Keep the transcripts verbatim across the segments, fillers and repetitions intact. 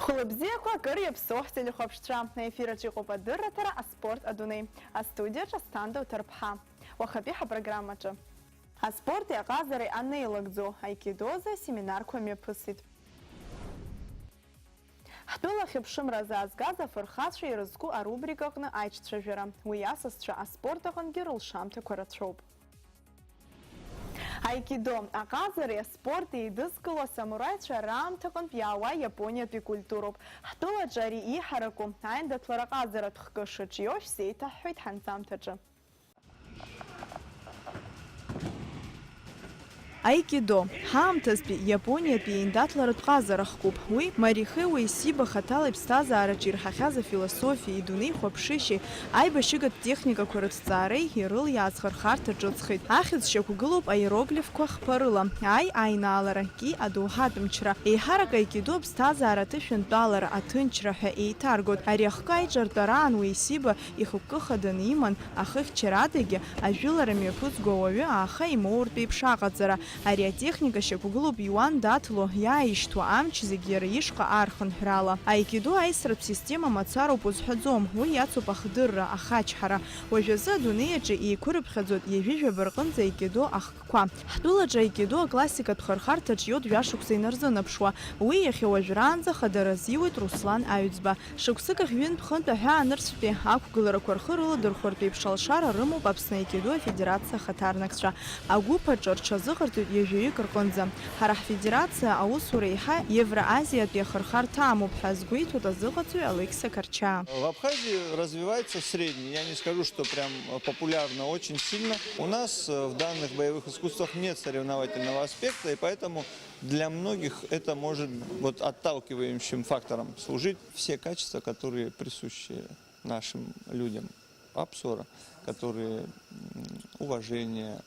Хәылбзиақәа, акыр иаԥсоу ҳтелехәаԥшцәа. Аефир аҿы иҟоуп адырраҭара «Аспорт адунеи». Астудиаҿы Асҭанда Уҭарԥҳа. Уахатәи ҳапрограммаҿы. Аспорти аҟазареи анеилагӡо, аикидозы асеминарқәа мҩаԥысит. Ҳтәыла ахьыԥшымра азаазгаз афырхацәа ирызку арубрика аҟны аиҿцәажәара. Уи асасцәа аспорт аҟынгьы рылшамҭақәа рацәоуп. Аикидо, аҟазареи аспорти еидызкыло асамураицәа раамҭаҟынтә иаауа Иапониатәи культуроуп. Ҳтәылаҿы ари иҳараку аиндаҭлара ҟазаратә хкы шаҿио шәзеиҭаҳҳәоит ҳанҵамҭаҿы. Аикидо, ҳаамҭазтәи Иапониатәи еиндаҭларатә ҟазара хкуп. Уи Марихэ Уесиба хаҭала иԥсҭазаараҿы ирҳахьаз афилософиеи идунеихәаԥшышьеи, аибашьыгатә техникақәа рыҭҵаареи ирылиааз хырхарҭа ҿыцхеит. Ахьӡ шьақәгылоуп аиероглифқәа хԥа рыла: аи аинаалара, ки адоуҳатә мчра. Еиҳарак аикидо аԥсҭазаара аҭышәынтәалара, аҭынчра ҳәа еиҭаргоит. Ари ахкы аиҿартәараан Уесиба ихықәкы хаданы иман, ахыхьчарадагьы ажәылара мҩаԥызго ауаҩы ааха имоуртә еиԥш аҟаҵара. Ари атехника шьақәгылоуп иуан даҭло иааишьҭуа амч зегь иара ишҟа архынҳәрала. Аикидо аисратә система мацароуп узҳәаӡом, уи иацуп ахдырра, ахачҳара. Уажәазы адунеи аҿы еиқәырыԥхьаӡоит ҩажәи жәаба рҟынӡа аикидо ахкқәа. Ҳтәылаҿы аикидо аклассикатә хырхарҭаҿ иоуп жәашықәса инарзынаԥшуа, уи иахьа уажәраанӡа хадара азиуеит Руслан Аҩӡба. Шықәсык ахь ҩынтә-хынтә аҳәаанырцәтәи ақәгыларақәа рхы рыладырхәартә еиԥш алшара рымоуп Аԥсны аикидо афедерациа ахаҭарнакцәа. Агәыԥ аҿы рҽазыҟарҵоит ҩажәаҩык рҟынӡа. Ҳара ҳфедерациа аусура еиҳа Евроазиатәи ахырхарҭа амоуп ҳәа азгәеиҭоит азыҟаҵаҩ Алықьса Карчаа. В Абхазии развивается средний. Я не скажу, что прям популярно очень сильно. У нас, э, в данных боевых искусствах нет соревновательного аспекта, и поэтому для многих это может вот отталкивающим фактором служить. Все качества, которые присущи нашим людям Апсора, которые, м, уважение,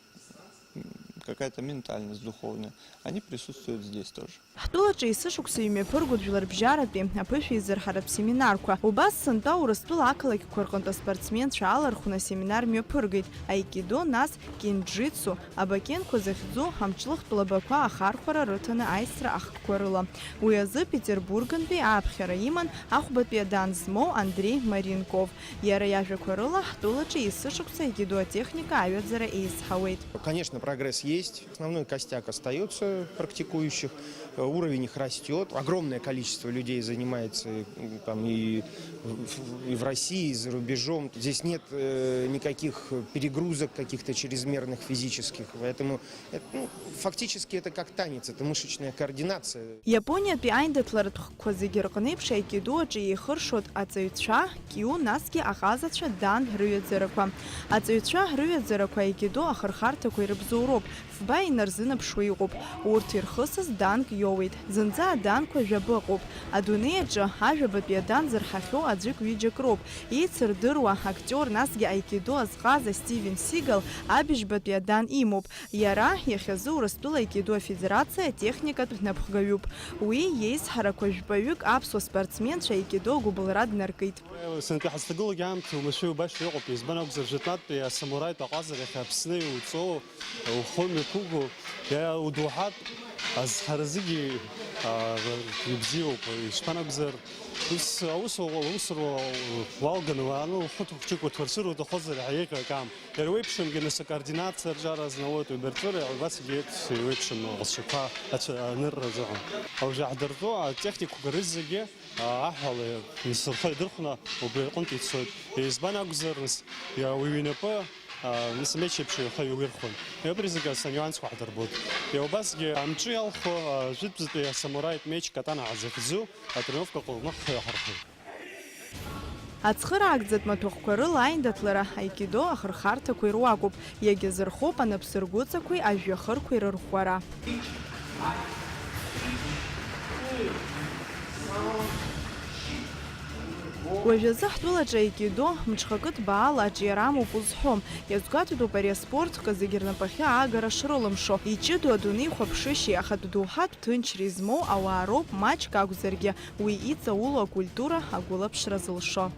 м, какая-то ментальность духовная, они присутствуют здесь тоже. Ҳтәылаҿы есышықәса имҩаԥыргоит жәларбжьаратәи аԥышәеизырҳаратә семинарқәа. Убас сынтәа Урыстәыла ақалақьқәа рҟынтә аспортсменцәа алархәны асеминар мҩаԥыргеит. Аикидо, нас кинджитсу, абакенқәа захьӡу амҿлыхтә лабақәа ахархәара рыҭаны аисра ахкқәа рыла. Уи азы Петербургнтәи ааԥхьара иман ахәбатәи адан змоу Андрей Маринков. Иара иажәақәа рыла, ҳтәылаҿы есышықәса аикидо атехника аҩаӡара еизҳауеит. Конечно, прогресс есть. Основной костяк остаётся практикующих, э, уровень их растёт. Огромное количество людей занимается, э, там, и в, и в России, и за рубежом. Здесь нет, э, никаких перегрузок каких-то чрезмерных физических. Поэтому, э, ну, фактически это как танец, это мышечная координация. Иапониатәи аиндаҭларатә хкқәа зегьы рҟны еиԥш аикидо аҿы еихыршоит аҵаҩцәа, киу, насгьы аҟазацәа, дан, рыҩаӡарақәа. Аҵаҩцәа рыҩаӡарақәа аикидо ахырхарҭақәа ирыбзоуроуп, фба инарзынаԥшуа иҟоуп. Урҭ ирхысыз данк иоуеит. Зынӡа аданқәа жәаба ыҟоуп. Адунеи аҿы ажәабатәи адан зырҳахьоу аӡәык-ҩыџьак роуп. Еицырдыруа актиор, насгьы аикидо азҟаза Стивен Сигал абыжьбатәи адан имоуп. Иара иахьазы Урыстәыла аикидо афедерациа атехникатә напхгаҩуп. Уи иеизҳарақәа жәпаҩык аԥсуа спортсменцәа аикидо агәыбылра днаркит. Сынтәа ҳазҭагылоугьы аамҭа уамашәа иубашьа ыҟоуп, избан акәзар, жәытәнатәи асамураитә аҟазара иахьа Аԥсны иуҵоу, ухы мҩаԥуго, иа-, удоуҳатә азҳара зегьы, аа, ибзиоуп, ишԥанакәзар, ус, аус, аусура уалганы уааны ухы хәыҷык уҭарсыр уҭахозар, иаҳа еиӷьу акы аам. Иара уеиԥшымгьы, нас, акоординациа арҿиара азнауеит, убарҭ рыла убасгьы еиуеиԥшым аҟазшьақәа ацәа-, анырра азыҳәан. Уажәы ҳдырҵо атехникақәа рызегьы, аа, аҳәала инсырхо идырхәны убри аҟынтә ицоит. Избан акәзар, нас, иа-, уи инапы, аа, нас, амеч еиԥш иаха иуирхәон. Убри зегьы ас анюансқәа ҳдырбоит. Иа-, убасгьы амҿы иалху, аа, жәытәӡатәи асамураитә меч катана ҳазыхьӡу атренировка аҟны ҳхы иаҳархәеит. Ацхыраагӡатә маҭәахәқәа рыла аиндаҭлара аикидо ахырхарҭақәа ируакуп, иагьазырхоуп анапсыргәыҵақәеи ажәҩахырқәеи рырӷәӷәара. Уажәазы ҳтәылаҿы аикидо мҽхакы ҭбаала аҿиара амоуп узҳәом. Иазгәаҭатәуп ари аспорт хкы зегьы рнапахьы аагара шрылымшо. Иҷыдоу адунеи хәаԥшышьеи ахатә доуҳатә ҭынчра измоу ауаа роуп, маҷк акәзаргьы, уи иҵаулоу акультура агәылаԥшра зылшо.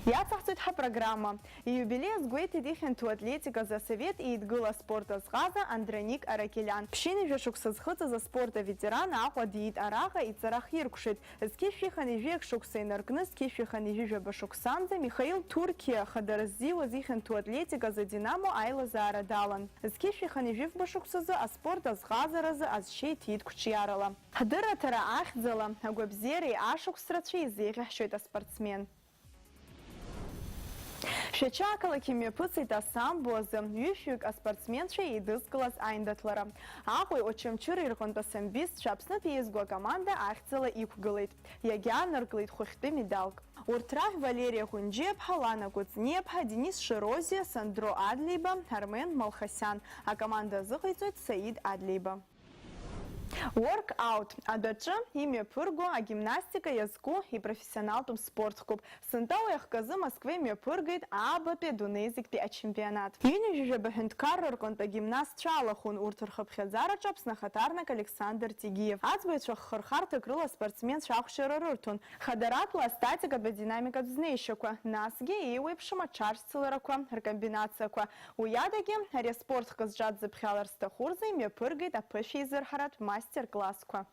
Иацаҳҵоит ҳапрограмма. Ииубилеи азгәеиҭеит ихьанҭоу атлетиказы асовет еидгыла аспорт азҟаза Андроник Аракелян. Ԥшьынҩажәа шықәса зхыҵыз аспорт аветеран Аҟәа диит, араҟа иҵара хиркәшеит. Зқьи жәшәи хынҩажәи шықәса инаркны, зқьи жәшәи хынҩажәи жәаба шықәсанӡа Михаил Ҭурқьиа хадара ззиуаз ихьанҭоу атлетиказы Динамо аилазаара далан. Зқьи жәшәи хынҩажәи жәба шықәсазы аспорт азҟазаразы азшьа иҭиит қәҿиарала. Ҳдырраҭара ахьӡала агәабзиареи ашықәс рацәеи изеиӷьаҳшьоит аспортсмен. Шәача ақалақь имҩаԥысит асамбо азы ҩышәҩык аспортсменцәа еидызкылаз аиндаҭлара. Аҟәеи Очамчыреи рҟынтә асамбистцәа Аԥснытә еизго акоманда ахьӡала иқәгылеит. Иагьааныркылеит хәыхьтәы медалк. Урҭ рахь Валериа Ҟәынџьиаԥҳа, Лана Кәыҵниаԥҳа, Денис Шерозиа, Сандро Адлеиба, Армен Малхасиан. Акоманда азыҟаиҵоит Саид Адлеиба. Workout адәаҿы имҩаԥырго агимнастика иазку ипрофессионалтәым спорт хкуп. Сынтәа уи ахкы азы Москва имҩаԥыргеит аабатәи адунеи зегьтәи ачемпионат. Ҩынҩажәижәаба ҳәынҭқарра рҟынтә агимнастцәа алахәын, урҭ рхыԥхьаӡараҿы Аԥсны ахаҭарнак Александр Тигиев. Аӡбаҩцәа ххырхарҭак рыла аспортсменцәа ахәшьара рырҭон, хадаратәла астатикатә адинамикатә знеишьақәа, насгьы еиуеиԥшым аҽаршьцыларақәа ркомбинациақәа. Уи адагьы, ари аспорт хкы зҿаӡыԥхьалар зҭаху рзы имҩаԥыргеит аԥышәеизырҳаратә мастер-классқәа.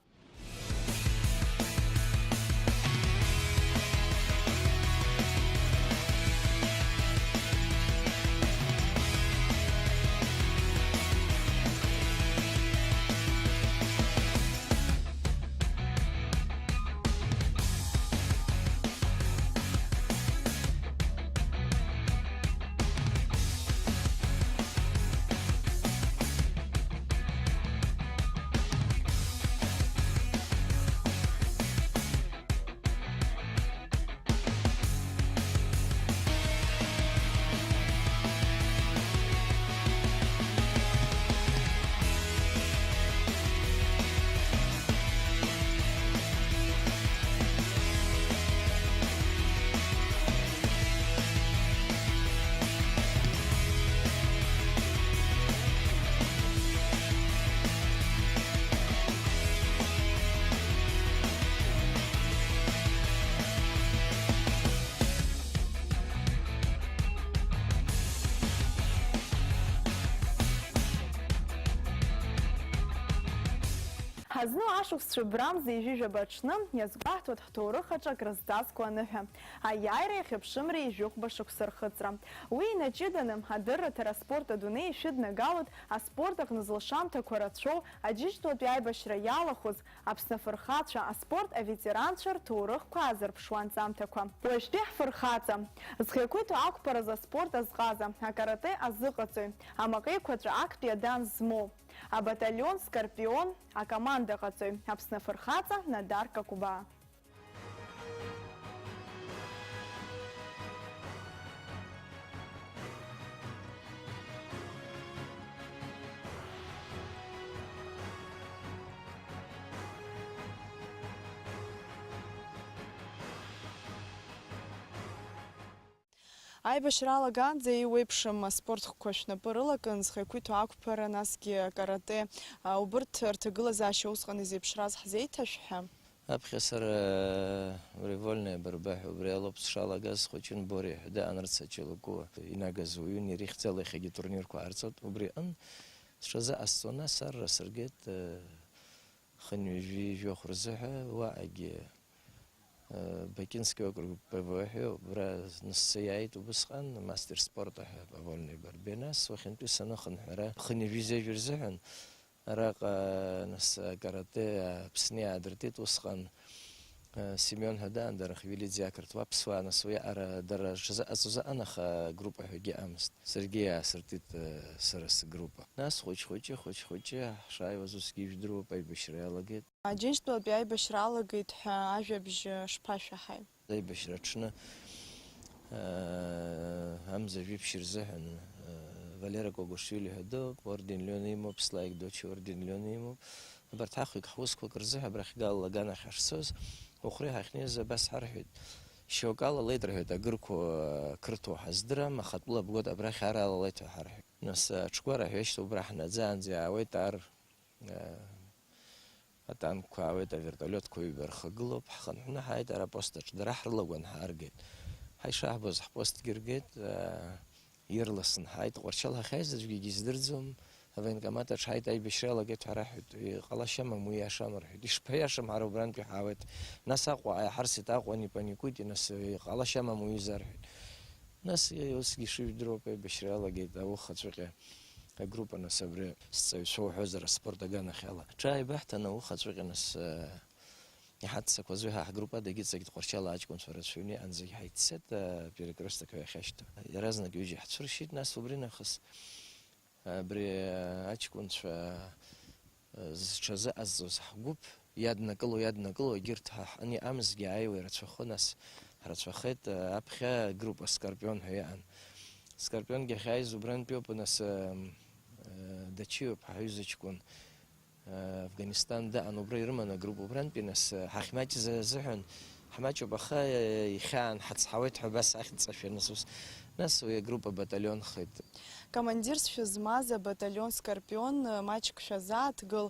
Ҳазну ашықәс цәыббрамза ҩажәижәаба аҽны иазгәаҳҭоит ҳҭоурых аҿы акрызҵазкуа аныҳәа, аиааира иахьыԥшымреи жәохәба шықәса рхыҵра. Уи инаҷыданы, адырраҭара аспорт адунеи ишәыднагалоит аспорт аҟны зылшамҭақәа рацәоу, аџьынџьтәылатәи аибашьра иалахәыз, Аԥсны афырхацәа, аспорт аветеранцәа рҭоурыхқәа аазырԥшуа анҵамҭақәа. Уажәтәи ҳфырхаҵа, зхы иақәиҭу ақәԥаразы аспорт азҟаза, акарате азыҟаҵаҩ, амаҟа еиқәаҵәа актәи адан змоу, абаталион Скорпион акомандаҟаҵаҩ, Аԥсны афырхаҵа Надар Какәбаа. Аибашьра алагаанӡа еиуеиԥшым аспорт хкқәа шәнапы рылакын, зхы иақәиҭу ақәԥара, насгьы акарате, а, убырҭ рҭагылазаашьа усҟан изеиԥшраз ҳзеиҭашәҳәа. Аԥхьа сара, э, вольная борьба ҳәа убри алоуп сшалагаз, схәыҷын Бориа ҳәа дыҟан, Арца Чалыкәуа инагаз уаҩын, иара ихьӡала иахьагьы турнирқәа ҟарҵоит. Убри аҟын сҽазыҟасҵо, нас арра сыргеит, э, хынҩажәи жәохә рзыҳәа, уаҟагьы, э, Бакинский округ П В ҳәа убра ныссы иааит убысҟан, мастер спорта ҳәа по вольной борьбе. Нас уахьынтәи саныхынҳәра, хынҩажәи зежә рзыҳәан, Араҟа, нас, акарате Аԥсны иаадыртит усҟан, э, Семион ҳәа даан, дара хҩы-лидзи ақырҭуа аԥсуаа, нас уи аҟара дара рҽазыҟаҵоз аҟан, аха группа ҳәагьы ыҟамызт. Саргьы иаасыртит, э, сара сгруппа. Нас хәыҷ-хәыҷы, хәыҷ-хәыҷы ҳшааиуаз усгьы ижәдыруоуп, аибашьра иалагеит. Аџьынџьтәылатәи аибашьра алагеит ҳәа ажәабжь шԥашәаҳаи? Аибашьра аҽны, аа, амза жәиԥшь рзыҳәан, аа, Валера Квагушвили ҳәа дыҟоуп, орден Лиона имоуп, Славик Дочи орден Лиона имоуп. Абарҭ ҳахҩык ҳусқәак рзыҳәа абрахь Гал Лаган ахь ҳашцоз, Ухәреи ҳахьнеиз абас ҳарҳәеит, шьоукы алалеит рҳәеит, агырқәа, ақырҭуа ҳаздырам, аха атәыла бгоит, абрахь ара алалеит ҳәа ҳарҳәеит. Нас аҽқәа раҳәеишьҭ убра ҳнаӡаанӡа иаауеит ар, Атанкқәа аауеит, авертолиотқәа ҩба рхагылоуп, ҳхынҳәны ҳааит аеропост аҿы, дара ҳрылагәан ҳааргеит. Ҳаи, ишаҳбоз, ҳпостгьы ргеит, аа, ирласны ҳааит, Тҟәарчал ҳахьааиз аӡәгьы издырӡом, авоенкомат аҿы ҳааит, аибашьра иалагеит ҳәа раҳҳәеит. Иҟалашьа амам, уи иашам рҳәеит. Ишԥаиашам, ҳара убрантәи ҳаауеит. Нас Аҟәа ааиҳарсит, Аҟәа ани паникуйте, нас иҟалашьа амам, уи изарҳәеит. Нас, еи, усгьы ишыжәдыруа ауп, аибашьра иалагеит, ауха ҵәҟьа агруппа, нас абри сҵаҩцәа уҳәозар, аспорт аганахьала. Ҽааибаҳҭан, ауха ҵәҟьа, нас, э, иҳаццакуаз уи ҳа ҳгруппа дагьыҵагьы Тҟәарчал аҷкәынцәа рацәаҩны иҟан, зегь ҳаиццеит, э, перекресток ҳәа иахьашьҭоу. Иаразнак ҩыџьа ҳцәыршьит, нас убри нахыс. Абри аҷкәынцәа, э, зҽазыҟазҵоз ҳгәыԥ иаднакыло, иаднакыло, егьырҭ ҳа ҳҟны иҟамызгьы ааиуа ирацәахо, нас ҳрацәахеит, э, аԥхьа группа Скорпион ҳәа иҟан. Скорпионгьы ахьааиз убрантәиоуп, нас, э, э, Дачиоуп ҳаҩыза ҷкәын. Афганистан даан, убра ирыман агруппа, убрантәи нас, ҳахьмаҷыз азыҳәан, ҳмаҷуп, аха ихьаан ҳацҳауеит ҳәа абас ахьӡҵашәа, нас ус, нас уи агруппа баталионхеит. Командирс шәызмаз абаталион Скорпион маҷк шәазааҭгыл,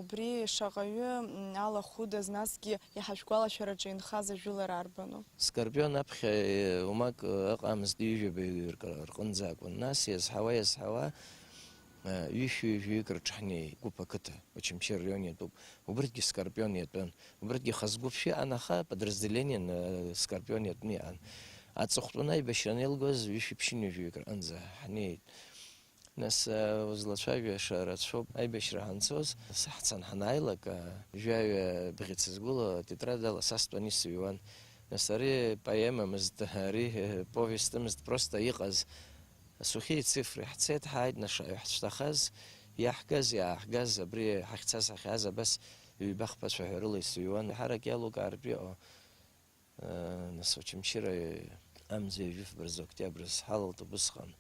убри шаҟаҩы ала хәыдаз, насгьы иаҳа шәгәалашәараҿы инхаз ажәылара арбану? Скорпион аԥхьа, умак ыҟамызт, ҩажәаба рҟынӡа акәын, нас иазҳауа, иазҳауа, Ҩышәи ҩажәаҩык рҿы ҳнеит, гәыԥ ақыҭа, Очамчыра араион иатәуп. Убырҭгьы Скорпион иатәын. Убырҭгьы хаз гәыԥ шәыҟан, аха подразделениан, э, Скорпион иатәны иҟан. Аҵыхәтәаны аибашьра анеилгоз, ҩышәи ԥшьынҩажәаҩык рҟынӡа ҳнеит. Нас, э, узлацәажәаша рацәоуп. Аибашьра ҳанцоз, ҳцан ҳанааилак, э, жәаҩа бӷьыц згәылоу атетрадала са стәаны исыҩуан. Нас ари поемамызт, ари, э, повестымызт, просто иҟаз Асухьеи цифреи ҳцеит, ҳааит, нас шаҟа ҳцәҭахаз, иаҳгаз, иааҳгаз, абри ҳахьцаз, ҳахьааз абас ҩба-хԥа цәаҳәарыла исыҩуан, ҳарак иалукаартә иҟоу, э, нас Очамчыра амза ҩажәи фба рзы, октиабр азы ҳалалт убысҟан,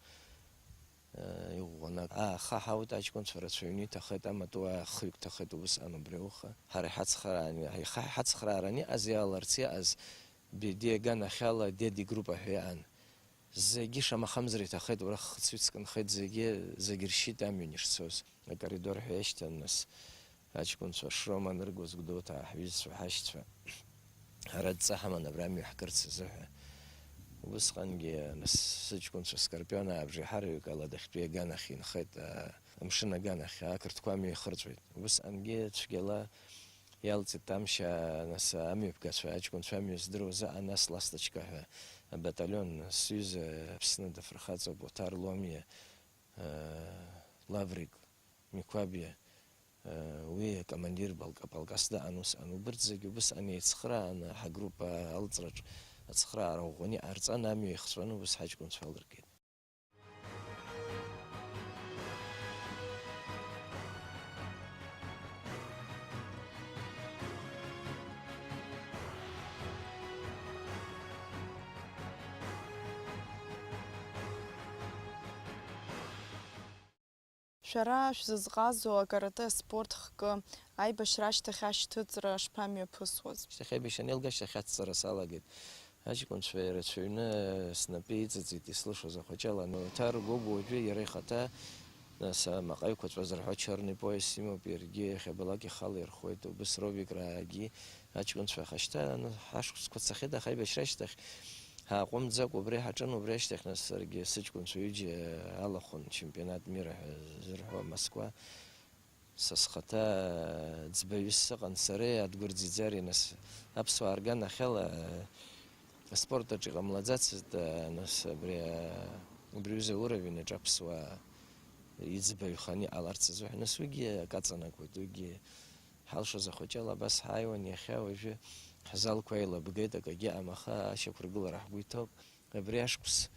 э, иӷәӷәаны. Ааха ҳауит, аҷкәынцәа рацәаҩны иҭахеит, амаҵуаа хҩык ҭахеит убысҟан убри ауха. Ҳара иҳацхраан-, иҳа-, иҳацхрааран иҟаз, иааларц иҟаз, Бедиа аганахьала Деди группа ҳәа иҟан. Зегьы шамахамзар иҭахеит, уара хыцҩыцк нхеит, зегьы, зегь ршьит амҩан ишцоз. Акоридор ҳәа иашьҭан, нас, аҷкәынцәа Шрома аныргоз, Гәдоуҭаа ҳҩызцәа, ҳашьцәа. Ҳара адҵа ҳаман абра амҩа ҳкырц азыҳәа. Убысҟангьы, нас, сыҷкәынцәа Скорпион аабжеиҳараҩык ала дахьтәи аганахь инхеит, а, амшын аганахь ақырҭқәа амҩа ихырҵәеит. Убысҟангьы цәгьала Иалҵит амшьа, нас, амҩаԥгацәа, аҷкәынцәа амҩа здыруаз аҟан, нас Ласточка ҳәа абаталион, сҩыза Аԥсны дыфырхаҵоуп, Оҭар Ломиа, Лаврик Миқәабиа, уи акомандир полка, полкас даҟан усҟан. Убырҭ зегьы убысҟан еицхрааны, ҳагруппа алҵраҿ ацхраара ӷәӷәаны иҟарҵан, амҩа ихҵәаны убыс ҳаҷкәынцәа алыргеит. Шәара шәзызҟазоу акарате аспорт хкы аибашьра ашьҭахь ашьҭыҵра шԥамҩаԥысуаз? Шьҭахь аибашьра анеилга, ашьҭахь ацҵара салагеит. Аҷкәынцәа ирацәаҩны снапы иҵыҵит, ислышоз ахәаҷала. Оҭар Гогәуа уажәы иара ихаҭа, нас, амаҟа еиқәаҵәа зырҳәо черный пояс имоуп, иаргьы иахьабалак ихала ирхәоит, убыс Робикраагьы аҷкәынцәа. Аха шьҭа, аны, ҳашықәсқәа цахьеит, аха аибашьра ашьҭахь ҳааҟәымҵӡакәа убри ҳаҿын, убри ашьҭахь, нас, саргьы сыҷкәынцәа ҩыџьа алахәын, чемпионат мира ҳәа зырҳәо Москва. Са схаҭа ӡбаҩыс сыҟан, сареи Адгәыр Ӡиӡари, нас, аԥсуаа рганахьала, аспорт аҿы иҟамлаӡацызт, нас, абри, убри аҩыза ауровень аҿы аԥсуаа иӡбаҩханы иҟаларц азыҳәан, нас, уигьы акы аҵанакуеит, уигьы ҳалшоз ахәаҷала абас ҳааиуан, иахьа уажәы ҳзалқәа еилабгеит, акагьы ыҟам, аха ашьақәыргылара ҳгәы иҭоуп. Абри ашықәс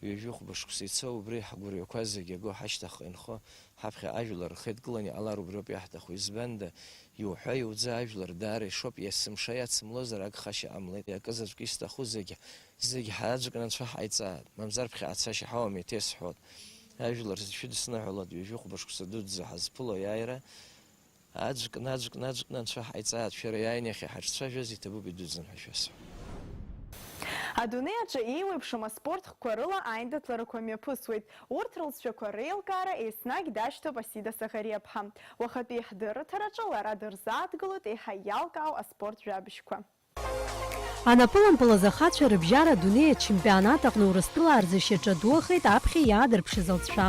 Ҩажәи хәба шықәса ицо, убри ҳгәырҩақәа зегьы аго ҳашьҭахьҟа инхо, ҳаԥхьа ажәлар рхеидкыланы иҟалар убриоуп иаҳҭаху. Избанда, иуҳәа-иуӡа ажәлар даара ишоуп, есымша иацымлозар агхашьа ҟамлеит. Иакызаҵәык исҭаху зегь, зегь ҳаӡәкны анцәа ҳҟаиҵааит, мамзар ԥхьаҟа цашьа ҳауам, еиҭа исҳәоит. Ажәлар зегь шәыдысныҳәалоит, ҩажәи хәба шықәса дуӡӡа ҳазԥыло аиааира, Аӡәк, наӡәк, наӡәк анцәа ҳаиҵааит, шәара иааины иахьа ҳаҿцәажәаз иҭабуп идуӡӡан ҳәа шәасҳәап. Адунеи аҿы еиуеиԥшым аспорт хкқәа рыла аиндаҭларақәа мҩаԥысуеит. Урҭ рылҵшәақәа реилкаара еснагь дашьҭоуп Асида Саӷариаԥҳа. Уахатәи ҳдырраҭараҿы лара дырзааҭгылоит еиҳа иалкаау аспорт жәабжьқәа. Анапылампыл азы ахацәа рыбжьара адунеи ачемпионат аҟны Урыстәыла аарзышьа ҿаду ахеит аԥхьа иаадырԥшыз алҵшәа.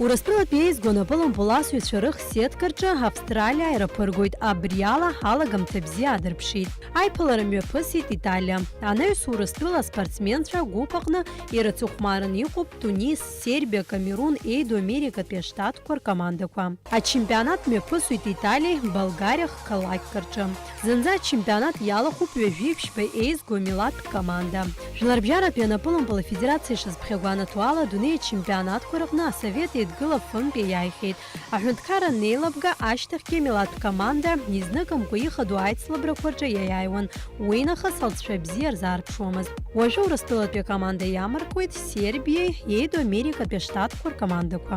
Урыстәылатәи еизго анапылампыл асыҩцәа рых-сеткаҿы Австралиа ираԥыргоит, абри ала алагамҭа бзиа аадырԥшит. Аиԥылара мҩаԥысит Италиа. Анаҩс Урыстәыла аспортсменцәа агәыԥ аҟны ирацәыхәмаран иҟоуп Тунис, Сербиа, Камерун, Еидо Америкатәи аштатқәа ркомандақәа. Ачемпионат мҩаԥысуеит Италиеи Болгариа хқалақьк рҿы. Зынӡа ачемпионат иалахәуп ҩажәи ԥшьба еизго амилаҭтә команда. Жәларбжьаратәи анапылампыл афедерациа ишазԥхьагәанаҭо ала, адунеи ачемпионатқәа рыҟны Асовет Еидгыла фымтәи иааихьеит. Аҳәынҭқарра анеилабга ашьҭахьгьы амилаҭтә команда изныкымкәа ихадоу аицлабрақәа рҿы иаиааиуан, уи нахыс алҵшәа бзиа рзаарԥшуамызт. Уажәы Урыстәылатәи акоманда иамаркуеит Сербиеи Еидо Америкатәи аштатқәа ркомандақәа.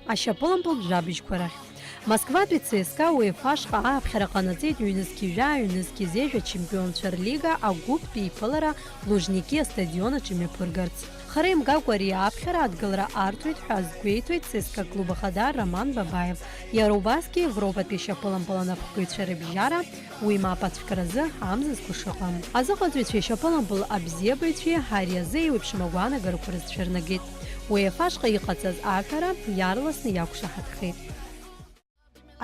Ашьапылампылтә жәабжьқәа рахь. Москватәи ЦСКА УЕФА-шҟа ааԥхьара ҟанаҵеит ҩнызқьи жәаа, ҩнызқьи зежә ачемпионцәа рлига агәыԥтә еиԥылара Лужники астадион аҿы имҩаԥыргарц. Хара имгакәа ари ааԥхьара адгылара арҭоит ҳәа азгәеиҭоит ЦСКА клуб ахада Роман Бабаев. Иара убасгьы Европатәи ашьапылампыл анапхгаҩцәа рыбжьара уи мап ацәкразы амзызқәа шыҟам. Азыҟаҵаҩцәеи ашьапылампыл абзиабаҩцәеи ари азы еиуеиԥшым агәаанагарақәа рызцәырнагеит. УЕФА-шҟа иҟаҵаз аҳәара иаарласны иақәшаҳаҭхеит.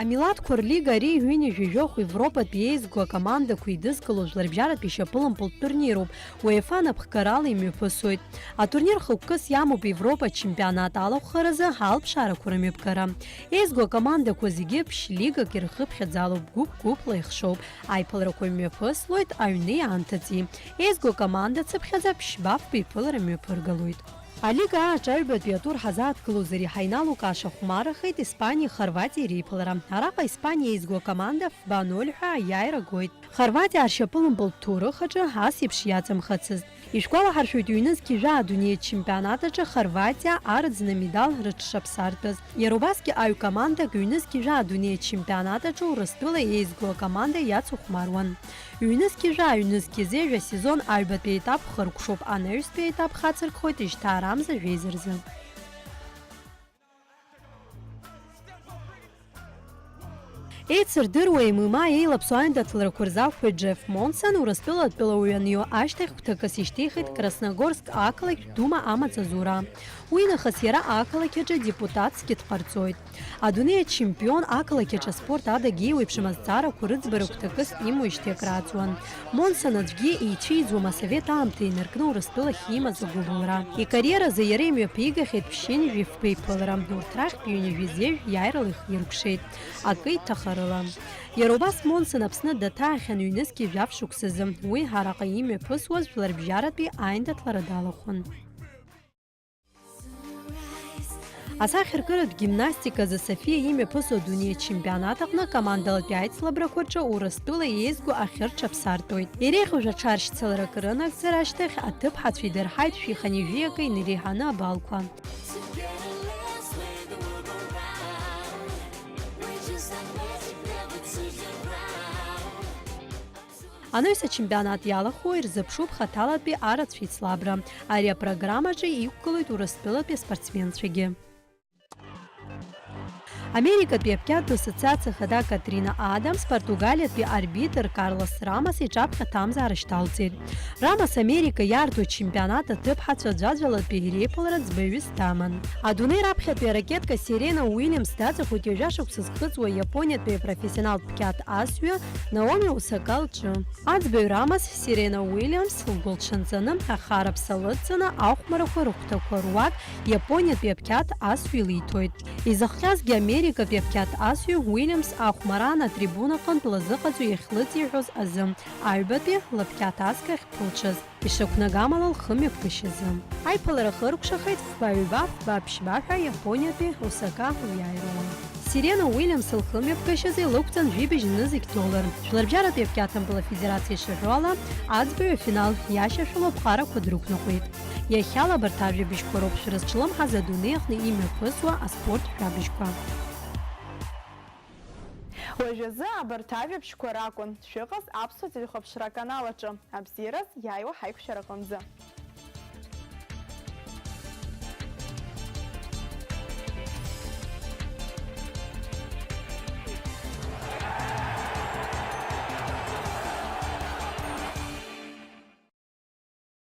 Амилаҭқәа рлига ари ҩынҩажәи жәохә Европатә еизго акомандақәа еидызкыло жәларбжьаратәи шьапылампылтә турнируп, УЕФА напхгарала имҩаԥысуеит. Атурнир хықәкыс иамоуп Европа ачемпионат алахәхаразы алԥшаарақәа рымҩаԥгара. Еизго акомандақәа зегьы ԥшь-лигак ирхыԥхьаӡалоуп, гәыԥ-гәыԥла ихшоуп, аиԥыларақәа мҩаԥыслоит аҩни аамҭаҵи. Еизго акоманда цыԥхьаӡа ԥшьба-фба еиԥылара мҩаԥыргалоит. Алига ааҿаҩбатәи атур ҳазааҭгылозар иаҳа иналукааша хәмарахеит Испаниеи Хорватиеи реиԥылара. Араҟа Испаниа еизго акоманда фба ноль ҳәа аиааира гоит. Хорватиа аршьапылампылтә ҭоурых аҿы ас еиԥш иаҵамхацызт. Ишәгәалаҳаршәоит, ҩнызқьи жәаа адунеи ачемпионат аҿы Хорватиа арӡны амедал рыҽшаԥсартәыз. Иара убасгьы аҩ командак ҩнызқьи жәаа адунеи ачемпионат аҿы Урыстәыла еизго акоманда иацыхәмаруан. Ҩнызқьи жәаа, ҩнызқьи зежә асезон аҩбатәи аетап хыркәшоуп, анаҩстәи аетап хацыркхоит ижьҭаарамза жәеиза рзы. Еицырдыруа ММА еилаԥсо аиндаҭларақәа рзы ақәԥоит Џеф Монсон, Урыстәыла атәылауаҩ анио ашьҭахь гәҭакыс ишьҭихит Красногорск ақалақьтә Дума амаҵзура. Уи нахыс иара ақалақь аҿы депутатскгьы дҟарҵоит. Адунеи ачемпион ақалақь аҿы аспорт адагьы еиуеиԥшым азҵаарақәа рыӡбара гәҭакыс имоуижьҭеи акрааҵуан. Монсон аӡәгьы ицәиӡуам асовет аамҭа инаркны Урыстәылахь имаз агәыбылра. Икариеразы иара имҩаԥигахьеит ԥшьынҩажәи фба еиԥылара, урҭ рахьтә ҩынҩажәи зежә иааирала ихиркәшеит, акы иҭахарыла. Иара убас Монсон Аԥсны даҭаахьан ҩнызқьи жәаф шықәсазы, уи араҟа имҩаԥысуаз жәларбжьаратәи аиндаҭлара далахәын. Асахьаркыратә гимнастиказы Софиа имҩаԥысуа адунеи ачемпионат аҟны командалатәи аицлабрақәа рҿы Урыстәыла еизго ахьырҽаԥсартәуеит. Иреиӷьу аҽаршьцыларак рынагӡара ашьҭахь аҭыԥҳацәа идырҳаит шәи хынҩажәи акы инареиҳаны абалқәа. Анаҩс ачемпионат иалахәу ирзыԥшуп хаҭалатәи арацәа ицлабра. Ари апрограммаҿы иқәгылоит Урыстәылатәи аспортсменцәагьы. Америкатәи абқьаратә ассоциациа ахада Катрина Адамс Португалиатәи арбитр Карлос Рамос иҿаԥхьа аҭамзаара шьҭалҵеит. Рамос Америка иаарту ачемпионат аҭыԥҳацәа аӡәаӡәалатәи реиԥылара ӡбаҩыс даман. Адунеи раԥхьатәи аракетка Серена Уильямс даҵахоит ҩажәа шықәса зхыҵуа Иапониатәи апрофессионалтә қьаҭ асҩы Наоми Осака лҿы. Аӡбаҩ Рамос Серена Уильямс лгәылҽанҵаны, ахараԥса лыдҵаны, ахәмарақәа рыхәҭақәа руак Иапониатәи абқьаҭ асҩы илиҭоит. Изыхҟьазгьы Америкатәи абқьаҭ асҩы Уильямс ахәмараан атрибунаҟынтә лазыҟаҵо иахьлыҵиҳәоз азы, аҩбатәи лабқьаҭ асгахь ԥылҽыз, ишақәнагамала лхымҩаԥгашьазы. Аиԥылара хыркәшахеит фба ҩба, фба ԥшьба ҳәа Иапониатәи Осака лиааирала. Серена Уильямс лхымҩаԥгашьазы илықәҵан жәибжь нызқь доллар. Жәларбжьаратәи абқьаҭмпыл афедерациа ишаҳәо ала, аӡбаҩ афинал иашьашәала аԥҟарақәа дрықәныҟәеит. Иахьала абарҭ ажәабжьқәа роуп шәрызҿлымҳаз адунеи аҟны имҩаԥысуа аспорт жәабжьқәа. Уажәазы абарҭ ажәабжьқәа ракәын шәыҟаз аԥсуа телехәаԥшра аканал аҿы. Абзиараз иааиуа ҳаиқәшәараҟынӡа.